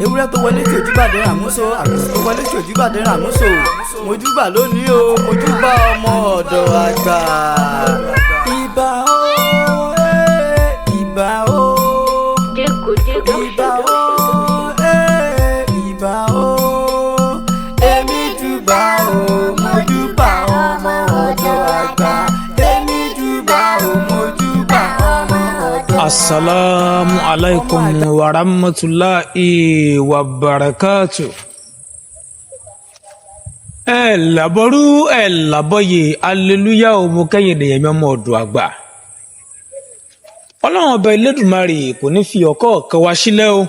Ewúrẹ́ tó wọlé tí òjúbàdé ràmúso, àgùntàn tó wọlé tí òjúbàdé ràmúso. Mojúbà lónìí o, mojúbà ọmọ ọ̀dọ̀ àgbà. Ìbà o, ìbà o, ìbà o, ìbà o, èmi júbà o, mojúbà ọmọ ọ̀dọ̀ àgbà. Èmi júbà o, mojúbà ọmọ ọ̀dọ̀ àgbà. Assalamu alaikum wa rahmatulahi wa barakatu. Ẹ làbọ̀rú ẹ làbọ̀yè, aleluya o, mo kẹ́yìn ènìyàn mi ọmọ ọ̀dọ̀ àgbà. Ọlọ́run ọba Elédùmarè kò ní fi ọ̀kọ́ kan wá sílẹ̀ o.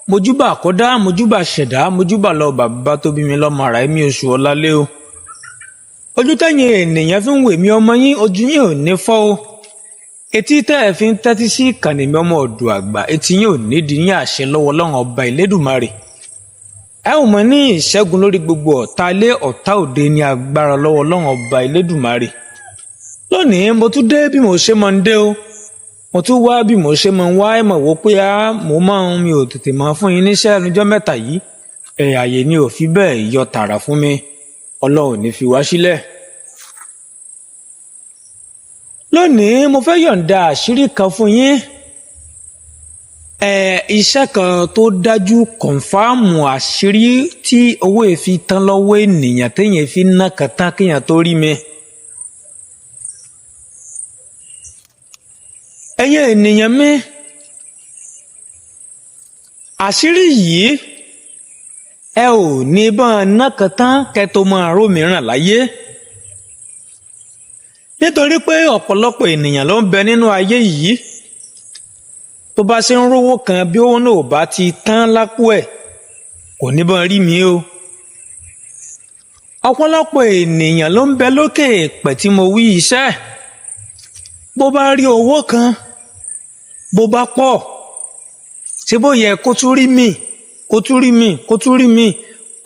Mojúbà kọ́dá, mojúbà ṣẹ̀dá, mojúbà lọ bàbá tó bí mi lọ́mọ àrà ẹ̀mí oṣù ọ̀làlẹ́ o. Ojú tẹ̀yìn ènìyàn fi ń wò mí ọmọ yín, ojú yín ò ní fọ́ o. Etí tẹ́ ẹ fi ń tẹ́tí sí ìkànnì mi ọmọ ọ̀dọ̀ àgbà, etí yín ò ní di ní àṣẹ lọ́wọ́ Ọlọ́run ọba Elédùmarè. Ẹ ò mọ̀ ní ìṣẹ́gun lórí gbogbo ọ̀tá ilé ọ̀tá òde ní agbára lọ́wọ́ Ọlọ́run ọba Elédùmarè. Lónìí mo tún dé bí mo ṣe máa ń dé o. Mo tún wá bí mo ṣe máa ń wá. Ẹ mọ̀ wò pé á mo máa ń mi ò tètè máa fún yín níṣẹ́ ẹnujọ́ mẹ́ta yìí. Ẹ̀ àyè ni ò fi bẹ́ẹ̀ yọ tààrà fún mi. Ọlọ́run ò ní fi wá sílẹ̀. Lónìí mo fẹ́ yọ̀ǹda àṣírí kan fún yín. Iṣẹ́ kan tó dájú, kọ̀ǹfàmù àṣírí tí owó èéfi tán lọ́wọ́ ènìyàn téèyàn fi ná kan tán kéèyàn tó rí mi. Ẹ̀yin ènìyàn mi, àṣírí yìí ẹ ò ní bá ná kan tán kẹ́ tó máa ró mìíràn láyé. Nítorí pé ọ̀pọ̀lọpọ̀ ènìyàn ló ń bẹ nínú ayé yìí, tó bá ṣe ń rówó kan bí owó náà ò bá ti tán lápò ẹ̀, kò ní bọ́n rí mi o. Ọ̀pọ̀lọpọ̀ ènìyàn ló ń bẹ lókè èèpẹ̀ tí mo wí iṣẹ́. Bó bá rí owó kan, bó bá pọ̀, ṣé bó yẹ kó tún rí mi, kó tún rí mi, kó tún rí mi.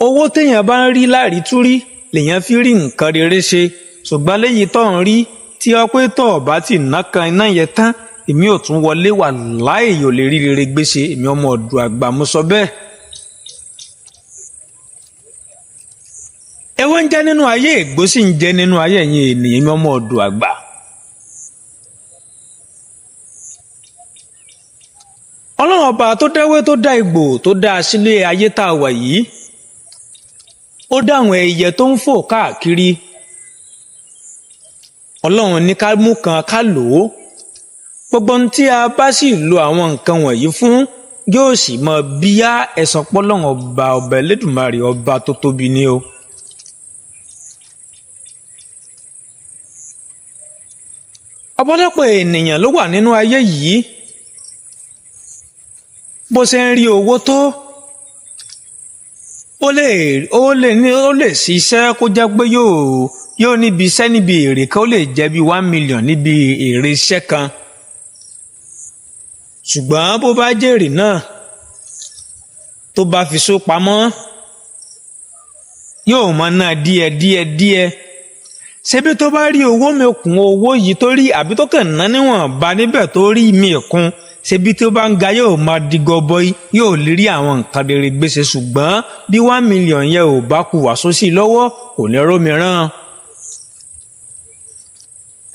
Owó téèyàn bá ń rí láàrí tún rí lèèyàn fi rí nǹkan rere ṣe. Ṣùgbọ́n léyìí tó ń rí tí ọ pé tó ọ̀bá ti ná kan iná yẹn tán, èmi ò tún wọlé wà láì ò lè rí rere gbéṣe. Èmi ọmọ ọ̀dọ̀ àgbà mo sọ bẹ́ẹ̀. Ewé ń jẹ́ nínú ayé, ègbó sì ń jẹ́ nínú ayé ẹ̀yin ènìyàn mi ọmọ ọ̀dọ̀ àgbà. Ọlọ́run ọba tó dẹ́wé tó dá egbò tó dá sílé ayé tá a wà yìí, ó dá àwọn ẹyẹ tó ń fò káàkiri. Ọlọ́run ní ká mú kan ká lò ó. Gbogbo ohun tí a bá sì lo àwọn nǹkan wọ̀nyí fún yóò sì mọ bíyá ẹ̀sán pọ́lọ́run ọba ọba Elédùmarè ọba tó tóbi ni o. Ọ̀pọ̀lọpọ̀ ènìyàn ló wà nínú ayé yìí, bó ṣe ń rí owó tó, ó lè ṣiṣẹ́ kó jẹ́ pé yóò níbi iṣẹ́ níbi èrè kan, ó lè jẹ́ bí 1 million níbi èrè iṣẹ́ kan. Ṣùgbọ́n bó bá jèrè náà tó bá fi só pamọ́, yóò mọ náà díẹ̀ díẹ̀ díẹ̀. Ṣebí tó bá rí owó mi kún owó yìí tó rí, àbí tó kàn ná níwọ̀nba níbẹ̀ tó rí mi kún, ṣebí tó bá ń ga yóò máa di gọbọi, yóò lè rí àwọn nǹkan rere gbèsè. Ṣùgbọ́n bí 1 million yẹn ò bá kú wàásù sí i lọ́wọ́, kò ní rómìíràn.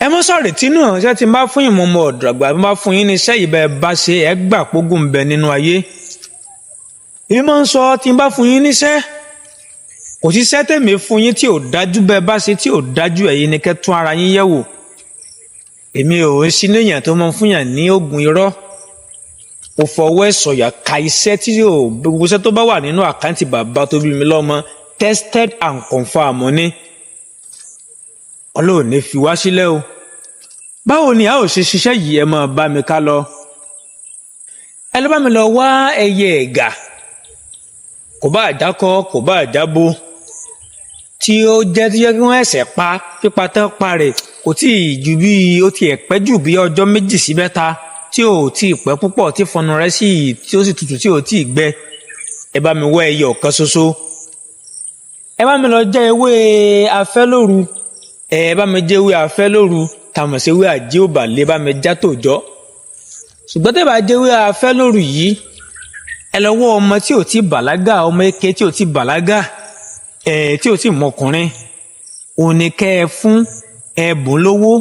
Ẹ mọ́ sọ̀rọ̀ tí náà ṣé tí n bá fún ìmọ̀ ọmọ ọ̀dọ̀ àgbà, bá fún yín ní iṣẹ́ yìí bẹ́ẹ̀ bá ṣe, ẹ gbà pógùn ń bẹ nínú ayé. Èmi máa ń sọ tí n bá fún yín níṣẹ́, kò síṣẹ́ tèmi fún yín tí ò dájú, bẹ́ẹ̀ bá ṣe tí ò dájú, ẹ̀yin ni kẹ́ tún ara yín yẹ̀ wò. Èmi ò ń sí léèyàn tó máa ń fún yàn ní oògùn irọ́. Ó fọwọ́ ẹ̀ sọ̀yà ka iṣẹ́ tí ò, gbogbo iṣẹ́ tó bá wà nínú àkáǹtì bàbá tó bí mi lọ́mọ, tested and confirmed ni. Ọlọ́run ní fi wá sílẹ̀ o. Báwo ni a ò ṣe ṣiṣẹ́ yìí? Ẹ máa bá mi ká lọ. Ẹ lọ bá mi lọ wá ẹyẹ ẹ̀gà, kò bá àjákọ, kò bá àjábo, tí ó jẹ́ tí wọ́n ẹ̀sẹ̀ pa, pípa tán pa rẹ̀ kò tí ì ju bí ó ti ẹ̀ pẹ́ jù bí ọjọ́ 2 sí 3, tí ò tí ì pẹ́ púpọ̀, tí fọnù rẹ̀ sì tí ó sì tutù tí ò tí ì gbẹ. Ẹ bá mi wá ẹyẹ ọ̀kan ṣoṣo. Ẹ bá mi lọ jẹ ewé afẹ́ lóru. Ẹ bá mi jẹ ewé afẹ́ lóru, tàmọ̀ sí ewé àjẹ́ òbàlẹ̀, bá mi já tòjọ́. Ṣùgbọ́n tẹ́ bá jẹ ewé afẹ́ lóru yìí, Ẹ lọ wọ́ ọmọ tí ò ti bàlágà, ọmọ eke tí ò ti bàlágà, ẹ tí ò ti mọkùnrin, òun ni kẹ́ ẹ fún. Ẹ bùn lówó,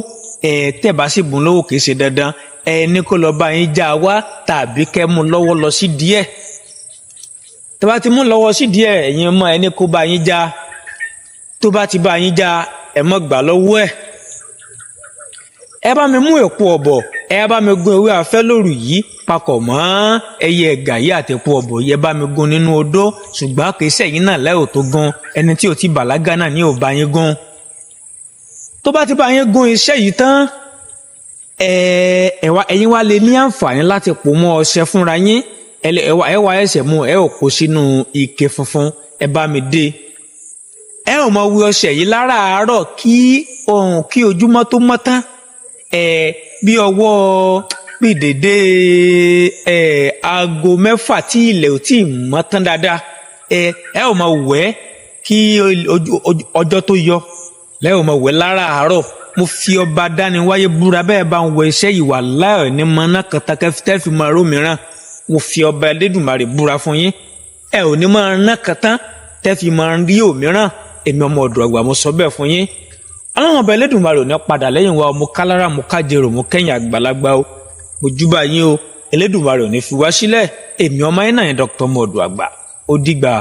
ẹ tẹ́ bá sì bùn lówó, kì í ṣe dandan. Ẹ ní kó lọ bá yín já wá tàbí kẹ́ mú lọ́wọ́ lọ sí díẹ̀. Tó bá ti mú lọ́wọ́ sí díẹ̀, ẹ̀yin mọ́ ẹ ní kó bá yín já. Tó bá ti bá yín já, ẹ mọ́ gbà lọ́wọ́ ẹ̀. Ẹ bá mi mú èpo ọ̀bọ̀, ẹ bá mi gún ewé afẹ́ lóru yìí papọ̀ mọ́ ẹyẹ ẹ̀gà yìí àti èpo ọ̀bọ̀ yìí. Ẹ bá mi gún nínú odó, ṣùgbọ́n kì í ṣẹ̀yìn náà lẹ́ò tó gún. Ẹni tí ò ti bàlágà náà ní ò bá yín gún. Tó bá ti bá yín gún iṣẹ́ yìí tán, ẹ ẹ wá, ẹ̀yin wá lè ní àǹfààní láti pò mọ́ ọṣẹ fúnra yín. Ẹ wá ẹsẹ̀ mú, ẹ ò kó sínú ike funfun, ẹ bá mi dé. Ẹ ò mọ wí ọṣẹ yìí láràárọ̀ kí ohun kí ojúmọ́ tó mọ́ tán. Ẹ bí ọwọ́ bí dédé ẹ aago 6 tí ilẹ̀ ò tí ì mọ́ tán dáadáa, ẹ ò mọ wẹ̀ kí ọjọ́ tó yọ lẹ́yìn, ò mọ wẹ̀ láràárọ̀. Mo fi ọba dániwáyé búra, bẹ́ẹ̀ bá ń wọ iṣẹ́ yìí, wà láì ní mọ náà kàtàkẹ́ tẹ́ fi máa ró mìíràn. Mo fi ọba Elédùmarè búra fún yín, ẹ ò ní máa ná kàtán tẹ́ fi máa rí òmíràn. Èmi ọmọ ọ̀dọ̀ àgbà, mo sọ bẹ́ẹ̀ fún yín. Ọlọ́run ọba Elédùmarè ò ní padà lẹ́yìn wa. Mo kálára, mo kájèrò, mo kẹ́yìn àgbàlagbà o. Mo júbà yín o. Elédùmarè ò ní fi wá sílẹ̀. Èmi ọmọ yín náà ní Dr. ọmọ ọ̀dọ̀ àgbà. Ó dìgbà.